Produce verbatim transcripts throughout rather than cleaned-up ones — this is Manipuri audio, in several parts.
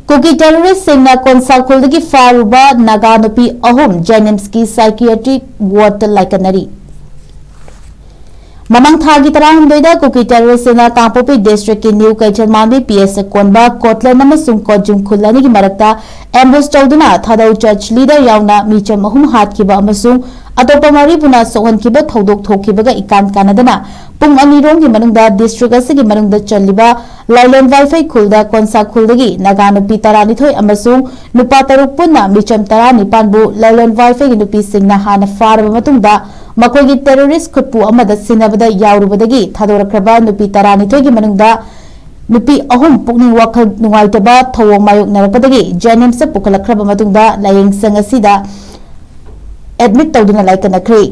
ꯀꯨꯀꯤ ꯇꯦꯔꯣꯔꯤꯁꯁꯤꯡꯅ ꯀꯣꯟꯁꯥꯈꯨꯜꯗꯒꯤ ꯐꯥꯔꯨꯕ ꯅꯥꯒꯥ ꯅꯨꯄꯤ ꯑꯍꯨꯝ ꯖꯦꯅꯤꯝꯁꯀꯤ ꯁꯥꯏꯀꯤꯌꯥꯇ꯭ꯔꯤꯛ ꯋꯥꯔꯗꯇ ꯂꯥꯏꯀꯠꯅꯔꯤ꯫ ꯃꯃꯥꯡ ꯊꯥꯒꯤ ꯇꯔꯥꯍꯨꯝꯗꯣꯏꯗ ꯀꯨꯀꯤ ꯇꯦꯔꯣꯔꯤꯁꯁꯤꯡꯅ ꯀꯥꯡꯄꯣꯛꯄꯤ ꯗꯤꯁꯇ꯭ꯔꯤꯛꯀꯤ ꯅ꯭ꯌꯨ ꯀꯩꯊꯦꯜꯃꯥꯟꯕꯤ ꯄꯤ ꯑꯦꯁ ꯑꯦ ꯀꯣꯟꯕ ꯀꯣꯠꯂꯦꯟ ꯑꯃꯁꯨꯡ ꯀꯣꯠꯖꯤꯡ ꯈꯨꯜ ꯑꯅꯤꯒꯤ ꯃꯔꯛꯇ ꯑꯦꯝꯕꯨꯁ ꯇꯧꯗꯨꯅ ꯊꯥꯗꯧ ꯆꯔꯆ ꯂꯤꯗꯔ ꯌꯥꯎꯅ ꯃꯤꯆꯝ ꯑꯍꯨꯝ ꯍꯥꯠꯈꯤꯕ ꯑꯃꯁꯨꯡ ꯑꯇꯣꯞꯄ ꯃꯔꯤꯕꯨꯅ ꯁꯣꯛꯍꯟꯈꯤꯕ ꯊꯧꯗꯣꯛ ꯊꯣꯛꯈꯤꯕꯒ ꯏꯀꯥꯟ ꯀꯥꯟꯅꯗꯅ ꯄꯨꯡ ꯑꯅꯤꯔꯣꯝꯒꯤ ꯃꯅꯨꯡꯗ ꯗꯤꯁꯇ꯭ꯔꯤꯛ ꯑꯁꯤꯒꯤ ꯃꯅꯨꯡꯗ ꯆꯜꯂꯤꯕ ꯂꯥꯏꯂꯣꯟ ꯋꯥꯏꯐꯩ ꯈꯨꯜꯗ ꯀꯣꯟꯁꯥ ꯈꯨꯜꯗꯒꯤ ꯅꯥꯒꯥ ꯅꯨꯄꯤ ꯇꯔꯥꯅꯤꯊꯣꯏ ꯑꯃꯁꯨꯡ ꯅꯨꯄꯥ ꯇꯔꯨꯛ ꯄꯨꯟꯅ ꯃꯤꯆꯝ ꯇꯔꯥꯅꯤꯄꯥꯟꯕꯨ ꯂꯥꯏꯂꯣꯟ ꯋꯥꯏꯐꯩꯒꯤ ꯅꯨꯄꯤꯁꯤꯡꯅ ꯍꯥꯟꯅ ꯐꯥꯔꯕ ꯃꯇꯨꯡꯗ ꯃꯈꯣꯏꯒꯤ ꯇꯦꯔꯣꯔꯤꯁ ꯈꯨꯠꯄꯨ ꯑꯃꯗ ꯁꯤꯟꯅꯕꯗ ꯌꯥꯎꯔꯨꯕꯗꯒꯤ ꯊꯥꯗꯣꯔꯛꯈ꯭ꯔꯕ ꯅꯨꯄꯤ ꯇꯔꯥꯅꯤꯊꯣꯏꯒꯤ ꯃꯅꯨꯡꯗ ꯅꯨꯄꯤ ꯑꯍꯨꯝ ꯄꯨꯛꯅꯤꯡ ꯋꯥꯈꯜ ꯅꯨꯡꯉꯥꯏꯇꯕ ꯊꯧꯑꯣꯡ ꯃꯥꯌꯣꯛꯅꯔꯛꯄꯗꯒꯤ ꯖꯦꯅꯤꯝꯁꯇ ꯄꯨꯈꯠꯂꯛꯈ꯭ꯔꯕ ꯃꯇꯨꯡꯗ ꯂꯥꯌꯦꯡꯁꯪ ꯑꯁꯤꯗ ꯑꯦꯗꯃꯤꯠ ꯇꯧꯗꯨꯅ ꯂꯥꯏꯀꯠꯅꯈ꯭ꯔꯦ꯫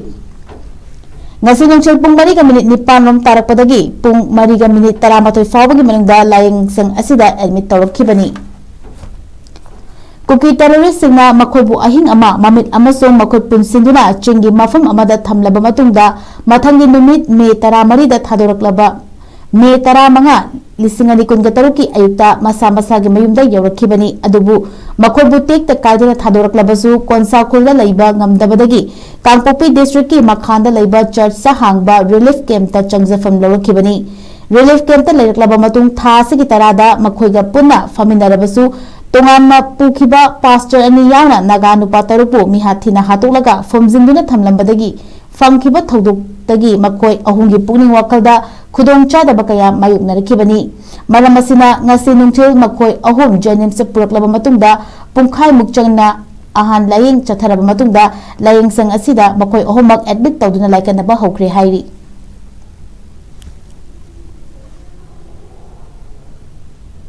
ꯉꯁꯤ ꯅꯨꯡꯊꯤꯜ ꯄꯨꯡ ꯃꯔꯤꯒ ꯃꯤꯅꯤꯠ ꯅꯤꯄꯥꯟ ꯔꯣꯝ ꯇꯥꯔꯛꯄꯗꯒꯤ ꯄꯨꯡ ꯃꯔꯤꯒ ꯃꯤꯅꯤꯠ ꯇꯔꯥꯃꯥꯊꯣꯏ ꯐꯥꯎꯕꯒꯤ ꯃꯅꯨꯡꯗ ꯂꯥꯌꯦꯡꯁꯪ ꯑꯁꯤꯗ ꯑꯦꯗꯃꯤꯠ ꯇꯧꯔꯛꯈꯤꯕꯅꯤ꯫ ꯀꯨꯀꯤ ꯇꯦꯔꯣꯔꯤꯁꯁꯤꯡꯅ ꯃꯈꯣꯏꯕꯨ ꯑꯍꯤꯡ ꯑꯃ ꯃꯃꯤꯠ ꯑꯃꯁꯨꯡ ꯃꯈꯨꯠ ꯄꯨꯟꯁꯤꯟꯗꯨꯅ ꯆꯤꯡꯒꯤ ꯃꯐꯝ ꯑꯃꯗ ꯊꯝꯂꯕ ꯃꯇꯨꯡꯗ ꯃꯊꯪꯒꯤ ꯅꯨꯃꯤꯠ ꯃꯦ ꯇꯔꯥꯃꯔꯤꯗ ꯊꯥꯗꯣꯔꯛꯂꯕ ꯃꯦ ꯇꯔꯥꯃꯉꯥ, ꯂꯤꯁꯤꯡ ꯑꯅꯤ ꯀꯨꯟꯒ ꯇꯔꯨꯛꯀꯤ ꯑꯌꯨꯛꯇ ꯃꯁꯥ ꯃꯁꯥꯒꯤ ꯃꯌꯨꯝꯗ ꯌꯧꯔꯛꯈꯤꯕꯅꯤ꯫ ꯑꯗꯨꯕꯨ ꯃꯈꯣꯏꯕꯨ ꯇꯦꯛꯇ ꯀꯥꯏꯗꯅ ꯊꯥꯗꯣꯔꯛꯂꯕꯁꯨ ꯀꯣꯟꯁꯥ ꯈꯨꯜꯗ ꯂꯩꯕ ꯉꯝꯗꯕꯗꯒꯤ ꯀꯥꯡꯄꯣꯛꯄꯤ ꯗꯤꯁꯇ꯭ꯔꯤꯛꯀꯤ ꯃꯈꯥꯗ ꯂꯩꯕ ꯆꯔꯆꯇ ꯍꯥꯡꯕ ꯔꯤꯂꯤꯐ ꯀꯦꯝꯞꯇ ꯆꯪꯖꯐꯝ ꯂꯧꯔꯛꯈꯤꯕꯅꯤ꯫ ꯔꯤꯂꯤꯐ ꯀꯦꯝꯞꯇ ꯂꯩꯔꯛꯂꯕ ꯃꯇꯨꯡ ꯊꯥ ꯑꯁꯤꯒꯤ ꯇꯔꯥꯗ ꯃꯈꯣꯏꯒ ꯄꯨꯟꯅ ꯐꯝꯃꯤꯟꯅꯔꯕꯁꯨ ꯇꯣꯉꯥꯟꯅ ꯄꯨꯈꯤꯕ ꯄꯥꯁꯇꯔ ꯑꯅꯤ ꯌꯥꯎꯅ ꯅꯥꯒꯥ ꯅꯨꯄꯥ ꯇꯔꯨꯛꯄꯨ ꯃꯤꯍꯥꯠ ꯊꯤꯅ ꯍꯥꯠꯇꯣꯛꯂꯒ ꯐꯨꯝꯖꯤꯟꯗꯨꯅ ꯊꯝꯂꯝꯕꯗꯒꯤ ꯐꯪꯈꯤꯕ ꯊꯧꯗꯣꯛꯇꯒꯤ ꯃꯈꯣꯏ ꯑꯍꯨꯝꯒꯤ ꯄꯨꯛꯅꯤꯡ ꯋꯥꯈꯜꯗ ꯈꯨꯗꯣꯡꯆꯥꯗꯕ ꯀꯌꯥ ꯃꯥꯌꯣꯛꯅꯔꯛꯈꯤꯕꯅꯤ꯫ ꯃꯔꯝ ꯑꯁꯤꯅ ꯉꯁꯤ ꯅꯨꯡꯊꯤꯜ ꯃꯈꯣꯏ ꯑꯍꯨꯝ ꯖꯦꯅꯤꯝꯁꯇ ꯄꯨꯔꯛꯂꯕ ꯃꯇꯨꯡꯗ ꯄꯨꯡꯈꯥꯏꯃꯨꯛ ꯆꯪꯅ ꯑꯍꯥꯟ ꯂꯥꯌꯦꯡ ꯆꯠꯊꯔꯕ ꯃꯇꯨꯡꯗ ꯂꯥꯌꯦꯡꯁꯪ ꯑꯁꯤꯗ ꯃꯈꯣꯏ ꯑꯍꯨꯝꯃꯛ ꯑꯦꯗꯃꯤꯠ ꯇꯧꯗꯨꯅ ꯂꯥꯏꯀꯠꯅꯕ ꯍꯧꯈ꯭ꯔꯦ ꯍꯥꯏꯔꯤ꯫